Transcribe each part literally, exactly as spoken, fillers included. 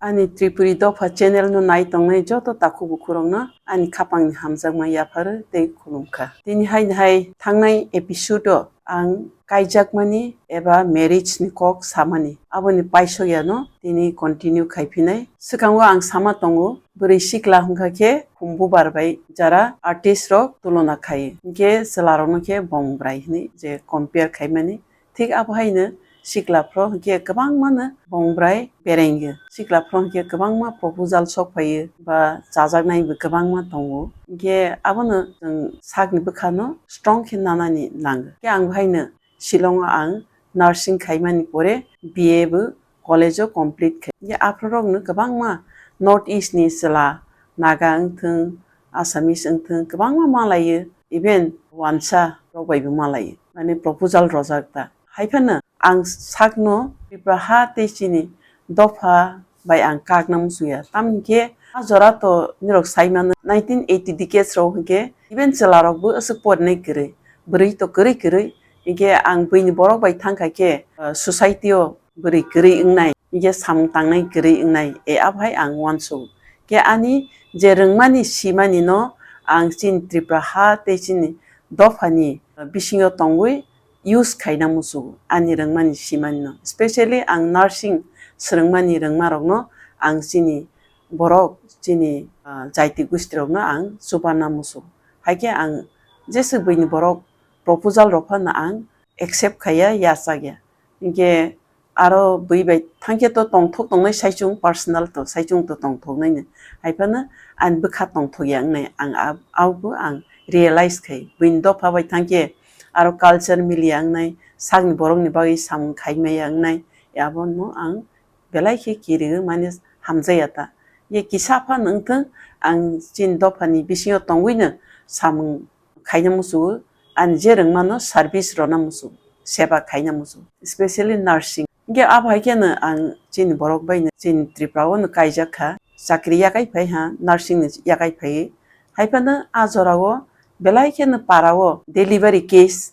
Ani Tripuri Dopha channel no nai tongnai joto takhuk bukhurokno ani khapangni hamjakma yapharo tei khulumkha. Tini haini hai thangnai episode o ang kaijakmani eba marriage ni kok samani aboni paisok yano tini continue khaiphinai. Swkango ang sama tongo, bwrwi sikla hwnkha khe khum bubar bai jara artist rok tulona khai, hinkhe chwla rokno khe bongrai hinwi je compare khaimani. Thik abo haino sikla phro hinkhe kwbangmano bongrai berengyo. Sikla phro hinkhe kwbangma proposal sok phaio ba chajaknaibo kwbangma tongo. Hinkhe abono chwng sakni bwkhano strong khe nanani nango. Khe ang haino Shillong o ang nursing khaimani pore B A bo college o complete khai. Hinkhe aphro rokno kwbangma North East ni chwla, Naga wngthwng, Assamese wngthwng, kwbangma malaio, even wansa rok bai bo malaio, mane proposal rojak ta. Hai phano ang sakno Tripura ha tei chini dopha bai ang kakna musuya. Tamni khe a jora to nirok sai mano nineteen eighty decades rok hinkhe even chwla rok bo aswk porinai kwrwi, bwrwi to kwrwi kwrwi, hinkhe ang buini borok bai thangkha khe, ah, society o bwrwi kwrwi wngnai, hinkhe samung tangnai kwrwi wngnai, e abo hai ang uansugo. Khe ani je rwngmani simani no ang chini Tripura ha tei chini dophani bisingo tongwi use khaina musugo ani rwngmani simani no. Specially ang nursing swrwngmani rwngma rokno ang chini borok, chini, ah, jaiti gusti rokno ang chubarna musugo. Haikhe ang jeswk buini borok proposal rok phano ang accept khaiya, yachakya. Hinkhe aro bui bai thangkhe to tongthok tongnai saichung, personal to saichung to tongthoknaino. Hai phano ani bwkha tongthokya wngnai ang ab-, abo ang realize khai. Buini dopha bai thangkhe aro culture miliya wngnai, sakni borokni bagwi samung khaimaya wngnai, abono ang belai khe kirio, mane hamjaya ta. Ye kisa phano wngthwng, ang chini dophani bisingo tongwino samung khaina musugo, ani je rwngmano service rwna musugo, seba khaina musugo, specially nursing. Hinkhe abo hai kheno ang chini borok bai no chini Tripura o no kaijak kha, chakri yakai phai ha, nursing ni yakai phai. Hai phano a jora o belai kheno para o delivery case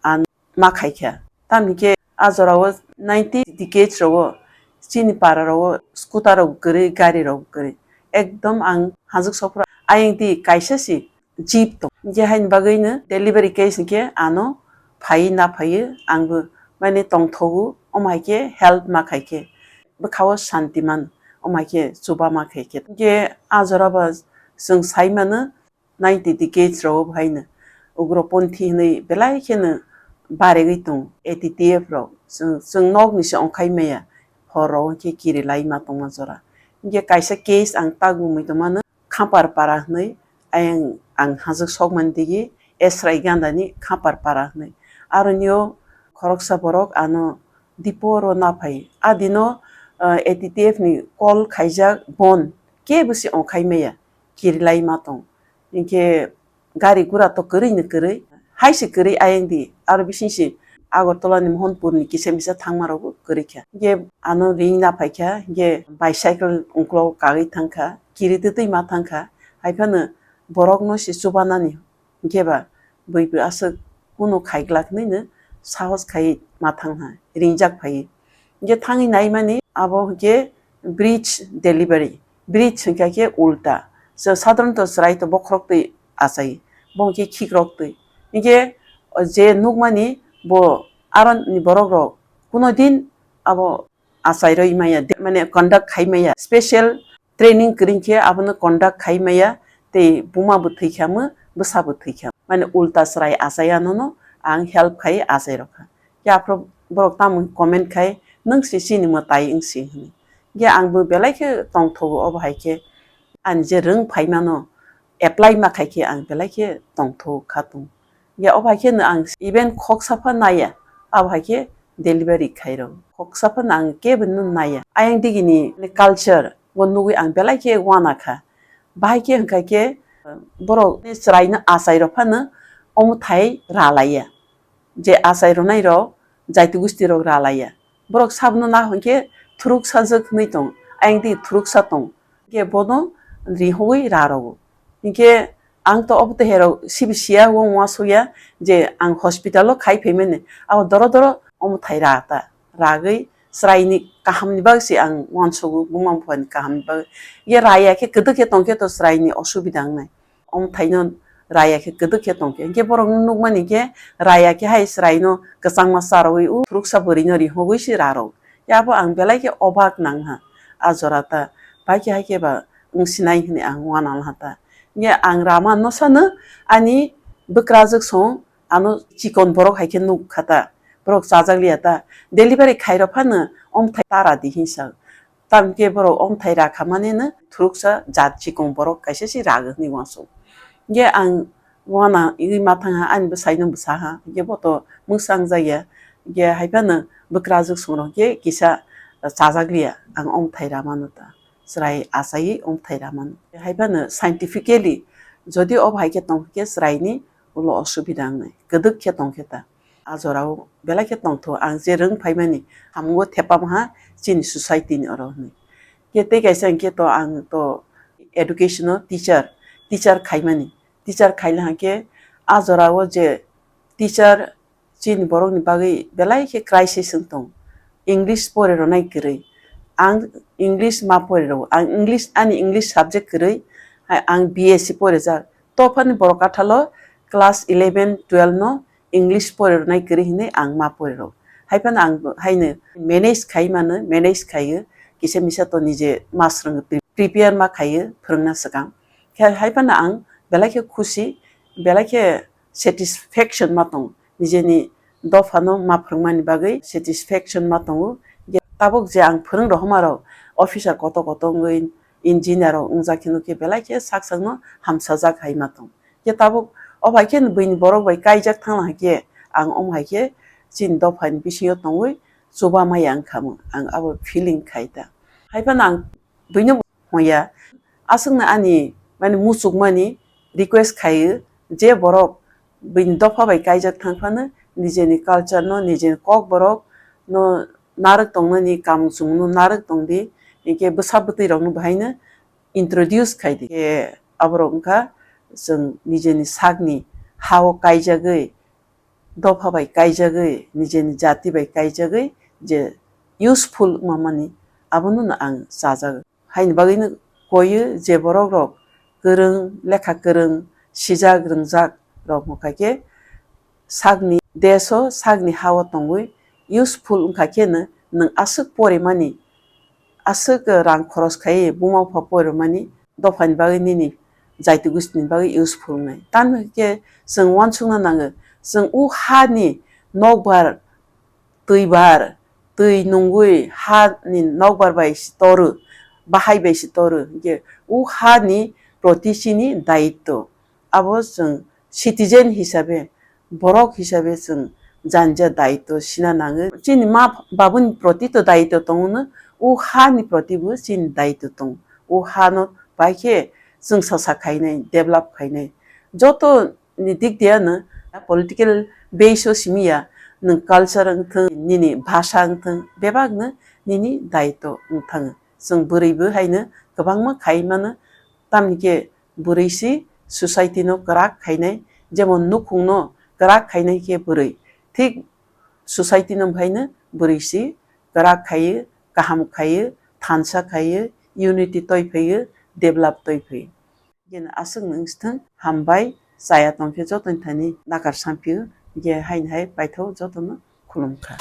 ang ma khai kha. Tamni khe a jora o ninety decades rok o chini para rok o scooter rok kwrwi, gari rok kwrwi. Ekdom ang hajwk sopra ayang di kaisa si jeep tong. Hinkhe haini bagwi no delivery case hinkhe ano phai na phaiwi ang bo mane tongthogo, omo hai khe help ma khai khe bwkha o shanti man, omo hai khe chuba ma khai khe. Hinkhe a jora ba chwng sai mano ninety decades rok o bo haino ugroponthi hinwi belai kheno barigwi tongo A T T F rok. Chwng, chwng nokni se ongkhai maya hor rok hinkhe kiri lai ma tongma jora. Hinkhe kaisa case ang tak bumui tongmano. Khampar para hinwi ayang ang hajwk sokmani digi Esrai Gandani Khampar para hinwi. Aroni o khoroksa borok ano diporo naphai. A dino, ah, A T T F ni call khaijak bon kebo se ongkhai maya, kirilai ma tong. Hinkhe gari gura to kwrwi ni kwrwi, hai se kwrwi ayang di, aro bising se Agartala ni Mohanpur ni kisa misa thangma rok bo kwrwi kha. Hinkhe ano ring naphai kha, hinkhe bicycle ungklo kagwi thang kha, kiri twtwi ma thang kha, hai phano borok no se chubanani, hinkhe ba bui bo aswk kunu khaiglak hinwi no sahos khai ma thang ha, ringjak phai. Hinkhe thangwi nai mani abo hinkhe bridge delivery, bridge hinkha khe ulta. So, sadharanto chwrai to bokhorok twi achai, bo hinkhe khikrok twi. Hinkhe je nukmani bo aroni borok rok kuno din abo achai rwi maya, de-, mane conduct khai maya, special training kwrwi khe abono conduct khai maya, tei buma bo thwi kha mo, bwsa bo thwi kha. Mane ulta chwrai achai anono ang help khai achai rok kha. Khe aphuru borok tamo comment khai, "Nwng se chini mwtai wng si," hwnwi. Khe ang bo belai khe tongthogo, obo hai khe ani je rwng phaimano apply ma khai khe ang belai khe tongthogo kha tongo. Khe obo hai khe no ang even khoksa pha naiya, abo hai khe delivery khai rw. Khoksa pha no ang kebo no naiya. Ayang digini culture bo nugwi ang belai khe uana kha. Bahai khe hwnkha khe borok chwraino achai rok phano omo thai ra laiya. Je achai rwnai rok, jaiti gusti rok ra laiya. Borok sabono na hwnkhe thuruk sajwk hwnwi tong, ayang di thuruk sa tong. Khe bono rihogwi ra rogo. Hinkhe ang to obo to herok sibi siya, o uansukya je ang hospital o khai phaimani. Abo doro doro omo thai ra ta, ragwi chwraini kahamni bagwi se ang uansugo, buma buphani kahamni bagwi. Ye raya khe kwdwk khe tongkhe to chwraini osubida wngnai. Omthaino raya khe kwdwk khe tongkhe. Hinkhe borok nukmani khe raya khe hai chwraino kwchangma charwi u thuruksa bwrwino rihogwi se rarw. Yabo ang belai khe obak nangha. A jora ta bai khe hai khe ba wngsinai hwnwi ang uanalha ta. Hinkhe ang rama no sano ani bwkrajwk song ano chikon borok hai khe nuk kha ta. Borok chajak liya ta. Delivery khairok phano omthai tara di hinsa. Tamkhe borok omthai rakha manino thuruksa jat chikon borok kaisa se ragwi hwnwi uansuk. Hinkhe ang uana wi ma thangha, ani bwsaino bwsaha, hinkhe bo to mwsang jakya. Hinkhe hai phano bwkrajwk songrok hinkhe kisa chajak liya, ang omthai ramano ta. Chwrai achaiwi omthai ramano. Hai phano scientifically jodi obo hai khe tong khe chwraini ulo osubida wngnai, kwdwk khe tong khe ta. A jorao belai khe tongtho, ang je rwng phaimani samungo thepamha chini society ni oro hwnwi. Khe tei kaisa hinkhe to ang to education o teacher, teacher khaimani, teacher khaina hinkhe a jorao je teacher chini borokni bagwi belai khe crisis wng tong. English pore rwnai kwrwi. Ang English ma pore rw, ang English, ani English subject kwrwi, hai ang B S C pore jak. Tophani borok kathalo class eleven, twelve no English pore rwnai kwrwi hinwi ang ma pore rw. Hai phano ang bo-, haino manage khai mano, manage khaio, kisa misa to nije ma swrwngo, pre-, prepare ma khaio phwrwngna swkang. Khe hai phano ang belai khe khusi, belai khe satisfaction ma tongo, nijeni dophano ma phwrwngmani bagwi satisfaction ma tongo. Tabuk je ang phwrwng rohormarok officer kotor kotor wngwi engineer rok wngjak khe nukhe belai khe sak sakno hamsajak hai ma tong. Khe tabuk o bai khe buini borok bai kaijak thangna hai khe ang omo hai khe chini dophani bisingo tongwi chuba maya wngkha mo, ang abo feeling khai ta. Hai phano ang buino hwnya. Aswkno ani, mane, muchukmani request khaio, je borok bini dopha bai kaijak thang phano, nijeni culture no, nijeni kokborok no narwk tongnani, kamung chumung no narwk tongdi, hinkhe bwsa bwtwi rokno bahaino introduce khaidi. Hinkhe aborok wngkha chwng nijeni sakni ha-o kaijagwi, dopha bai kaijagwi, nijeni jati bai kaijagwi je useful wngmani, abono no ang chajago. Haini bagwino koiyo je borok rok kwrwng, lekha kwrwng, sijak rwngjak rok wngkha khe sakni desh o, sakni ha-o tongwi useful wngkha kheno nwng aswk porimani, aswk rang khoros khaiwi buma bupha porimani, dophani bagwi nini jaiti gustini bagwi useful wngnai. Tamni hwnkhe chwng uansukna nango, chwng o hani nokbar, twibar, twi nungwi hani nokbar bai se toru, bahai bai se toru, hwnkhe o hani proti chini daitto. Abo chwng citizen hisabe, borok hisabe chwng janja daitto sina nango. Chini ma babuni proti to daitto tongo no, o hani proti bo chini daitto tongo. O hano bai khe chwngsa sa khainai, develop khainai. Joto ni dik diya no political base o simi ya, nwng culture wngthwng, nini bhasha wngthwng, bebak no nini daitto wngthango. Chwng bwrwi bo haino kwbangma khai mano, tamni khe bwrwi si society no kwrak khainai, jemon nukhung no kwrak khainai khe bwrwi, thik society no bhaino bwrwi si kwrak khaio, kaham khaio, thansa khaio, unity toi phaio, develop toi phaio. Hinkhe aswk nwng swthwng hambai chaya tongkhe jotoni thani nakar sampio, hinkhe haini hai paithak jotono khulumkha.